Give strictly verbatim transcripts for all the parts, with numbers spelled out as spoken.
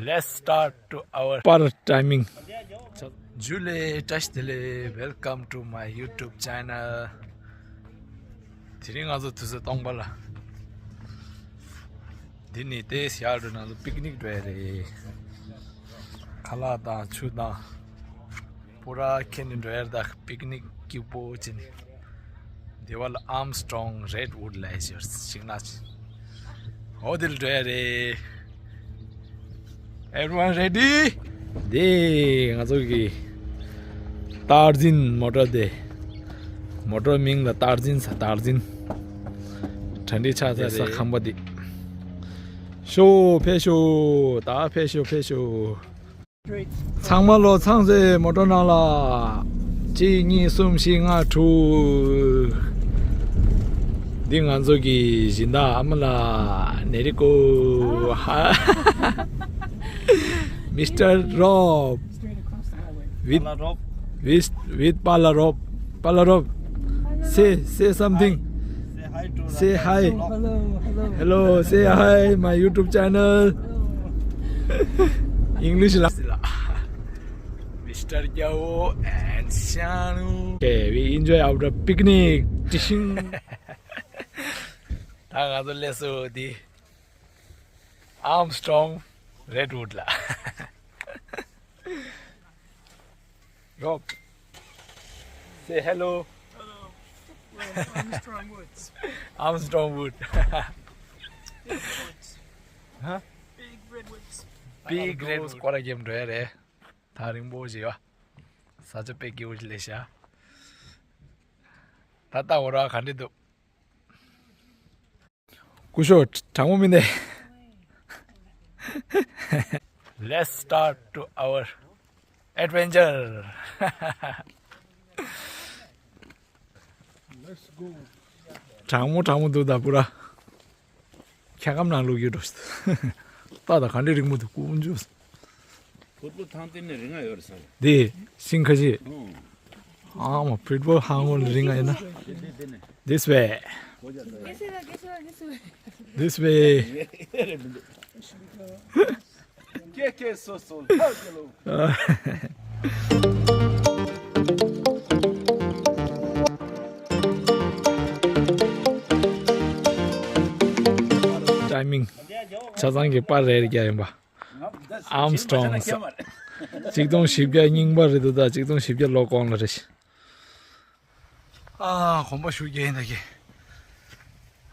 Let's start to our པར་timing. ཇུ་ལེ། བཀྲ་ཤིས་བདེ་ལེགས། Welcome to my YouTube channel. དེ་རིང་ང་ཚོ་དུས་ཚོད་སྟོང་པ་ལ། འདི་ནི་ཏེ་ཤར་དུ་ང་ཚོ་པིག་ནིག་འགྲོ་ཡ་རེད། ཁ་ལག་དང་ཆུ་དང་པུ་ར་ཁྱེར་ནས་འགྲོ་ཡ་རེད། ད་པིག་ནིག་སྐྱིད་པོ་བྱས་ནས། འདི་བ་ལ་Armstrong Redwood ལ་ཞིག་ཞིག་ན་ཅི། ཨོ་དེ་ལ་འགྲོ་ཡ་རེད། Everyone ready? འདི་ང་ཚོ་གི་སྟར་ཛིན་མོ་ཊ་དེ། མོ་ཊ་མིང་ལ་སྟར་ཛིན་ཟེར། སྟར་ཛིན། གྲ་སྒྲིག་ཆགས་ཚར་ས་རེད། ཁམས་པ་འདི། ཤོག་ཕེབས་ཤོག་ད་ཕེབས་ཤོག་ཕེབས་ཤོག་ཚང་མ་ལོ་ཚང་ཚེ་མོ་ཊ་ནང་ལ། གཅིག་གཉིས་གསུམ་བཞི་ལྔ་དྲུག་འདི་ང་ཚོ་གི་སྦྱིན་བདག་ཨ་མ་ལགས་ནེ་རི་ཀོ། Mister Rob with, with, with Pala Rob. Pala Rob, say, say something. Say hi. Hello, say hi my YouTube channel. English ལ། Mister Gyao and Shanu. Okay, we enjoy our picnic. ད་ང་ཚོ་སླེབས་སོང་འདི། Armstrong Redwood ལ། Rob, say hello. Hello. We're in Armstrong Woods. Armstrong Wood. Big redwoods. Huh? Big redwoods. Big redwoods. སྐོར་ར་རྒྱབ་འགྲོ་ཡ་རེད། ཐག་རིང་པོ་ཞིག་ཡོད། ས་ཆ་དཔེ་སྐྱིད་པོ་ཞིག་སླེབས་ཤག་ད་ལྟ་འོ་ར་ག་འདྲ་འདུག་སྐུ་ཞབས་དྲང་མོ་མིན་ཏེ། Let's start to our adventure. དྲང་མོ་དྲང་མོ་འདུག་ད་པུ་ར། འཁྱག་སྒམ་ནང་བླུགས་ཡོད་འགྲོ། ལྟ་ད་ག་འདྲའི་རིང་མོ་འདུག་ཀུན་འཇུ། ཕུར་བུ་ཐང་སྟེང་ནས་རིང་ང་ཡོད་རེད་ས་རེད། འདི་ཤིང་ཁ་ཤས། ཨང་། ཨ་མ་ཕུར་བུ་ཧང་ཧོ་རིང་ང་ཡོད་ན། འདི་འདི་འདི་ནས། This way. This way. ཀྱེ་ཀྱེ་སོ་སོ་ཧ་ཀེ་ལོ། Timing. ཆ་ཚང་གི་པར་རེ་རེ་རྒྱག་ཡིན་པ། Armstrong. གཅིག་སྟོང་བཞི་བརྒྱ་རྙིང་པ་རེད་འདུག་ད་གཅིག་སྟོང་བཞི་བརྒྱ་ལོ་གོང་ལ་རེད། ཨ། གོམ་པ་ཞུ་རྒྱུ་ཡིན་ད་གི།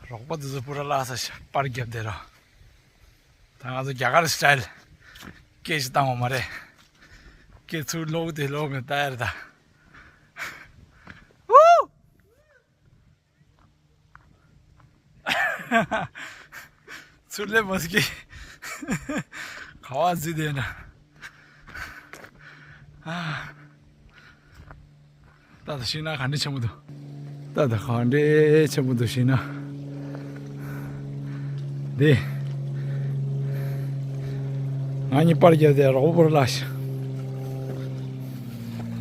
རོགས་པ་དེ་ཚོ་པུ་ར་བརླག་ས་ཞིག་པར་རྒྱབ་བསྡད་རོགས། ད་ང་ཚོ་རྒྱ་གར་སི་ཊའིལ་སྐད་ཅིག་བཏང་བ་མ་རེད། སྐད་ཚུར་ལོག་དེ་ལོག་མེད་ལྟ་ཡ་རེད་ད། ཚུར་སླེབས་མ་སྲིད་ཀི། ག་བ་འཛུལ་བསྡད་ན། ཨ། ད་ད་ཤིང་ནགས་ག་འདྲ་ཆེན་པོ་འདུག་ད་ད་ག་འདྲ་ཆེན་པོ་འདུག་ཤིང་ནགས། འདི། ང་གཉིས་པར་རྒྱབ་དེ་རོགས་པོར་བརླགས་ཤག་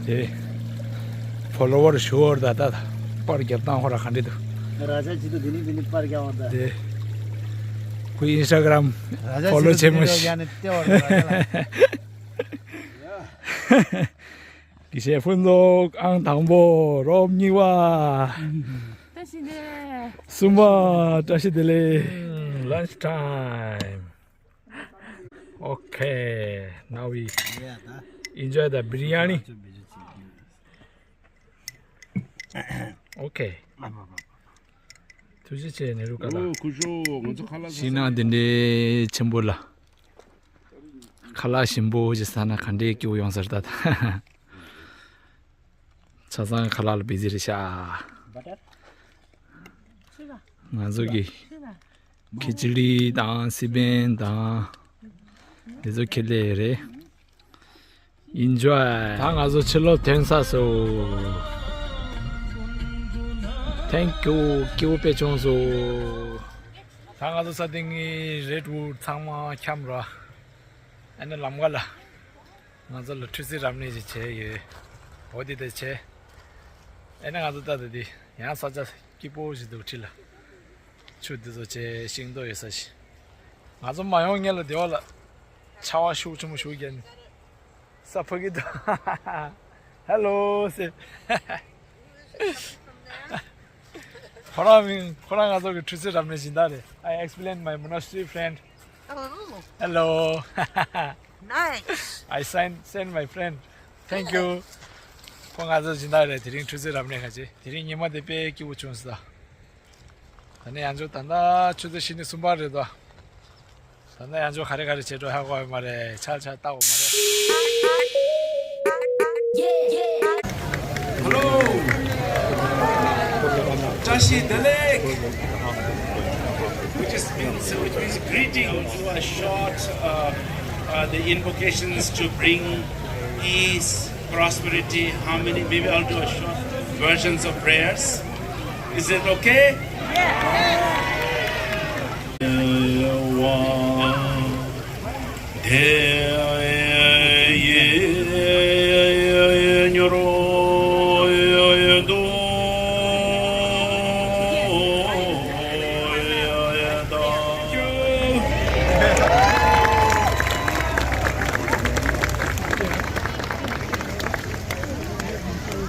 དེ། ཕོ་ལོ་ཝར་ཞུ་བར་ད་ད་ད། པར་རྒྱབ་སྟངས་ཧོ་ར་ག་འདྲ་འདུག་ར་ཇ་ཅི་ཏུ་དེ་ནི་དེ་ནི་པར་རྒྱབ་བར་ད། དེ། ཁོའི་ཨིན་སི་ཊ་གྷ་རམ་ར་ཇ་ཕོ་ལོ་ཅི་ཏུ་ཆེན་མོ་དེ་ནི་ཞིག་ཡ་ནི་ལྟེ་བར་ར་ཇ་ལ། དགེ་བཤེས་ཕུན་ཚོགས་ཨང་དང་པོ། རོབ་གཉིས་པ། བཀྲ་ཤིས་བདེ་ལེགས། གསུམ་པ། བཀྲ་ཤིས་བདེ་ལེགས། Lunch time. Okay, now we enjoy the biryani. Okay. ཐུགས་རྗེ་ཆེ་ནེ་རུ་ཀ་ལགས། ཨོ་སྐུ་ཞབས། ང་ཚོ་ཁ་ལག་ཤིང་ནགས་འདི་འདྲའི་ཆེན་པོ་ལ། ཁ་ལག་ཞིམ་པོ་ཞིག་ཟ་ན་ག་འདྲའི་སྐྱིད་པོ་ཡོང་ས་རེད་ད། ཆ་ཚང་ཁ་ལག་ལ་བི་ཛི་རེད་ཤག་ང་ཚོ་གི་ཁི་ཅི་ལི་དང་སི་པན་དང་། འདི་ཚོ་ཁེ་ལས་རེད། Enjoy. ད་ང་ཚོ་ཕྱིར་ལོག་ཐོན་ཚར་སོང་། Thank you. སྐྱིད་པོ་དཔེ་བྱུང་སོང་། ད་ང་ཚོ་ས་སྟེང་གི་རེད་ཝུཌ་ཚང་མ་འཁྱམས་ར། ཨ་ནི་ལམ་ཁ་ལ་ང་ཚོ་ལ་ཁྲུས་གསོལ་རབ་གནས་ཤིག་བྱས་ཡོད། འོ་དེ་དེ་བྱས། ཨ་ནི་ང་ཚོ་ད་ལྟ་དེ་ཡང་ས་ཆ་སྐྱིད་པོ་ཞིག་འདུག་ཁྲིད་ལ། ཆུ་འདི་ཚོ་བྱས་ཤིང་ཏོག་ཡོད་ས་ཞིག་ང་ཚོ་མ་ཡོང་སྔོན་ལ་སྡེ་བ་ལ་ཆར་པ་ཤུགས་ཆེན་པོ་ཞིག་བརྒྱབ་ནས་ས་ཕ་གི་འདུག Hello ཟེར། ཁོ་རང་མིང་ཁོ་རང་ང་ཚོ་གི་ཁྲུས་གསོལ་རབ་གནས་སྦྱིན་བདག་རེད། I explain my monastery friend. Oh, Hello. Nice. I send send my friend. Thank you. ཁོ་ང་ཚོ་སྦྱིན་བདག་རེད། དེ་རིང་ཁྲུས་གསོལ་རབ་གནས་ཁ་ཅིག་དེ་རིང་ཉི་མ་དེ་དཔེ་སྐྱིད་པོ་བྱུང་སོང་། ད་ནི་ཡང་ཆུ་ད་ལྟ་ཆུ་ཚོད་བཞི་ནས་གསུམ་པ་རེད་དོ། ད་ནི་ཡང་ཆུ་ག་རེ་ག་རེ་བྱེད་འགྲོ་ཧ་གོ་ཡོད་མ་རེད། ཆར་ཆར་ལྟ་འོ་མ་རེད། Hello. བཀྲ་ཤིས་བདེ་ལེགས. Which is means, which means greeting. Do a short, uh, uh, the invocations to bring peace, prosperity, harmony. Maybe I'll do a short versions of prayers. Is it okay?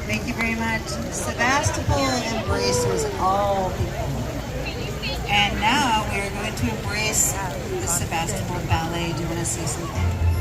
Thank you very much. Sebastopol embraces all people. And now we are going to embrace the Sebastopol Ballet. Do you want to say something?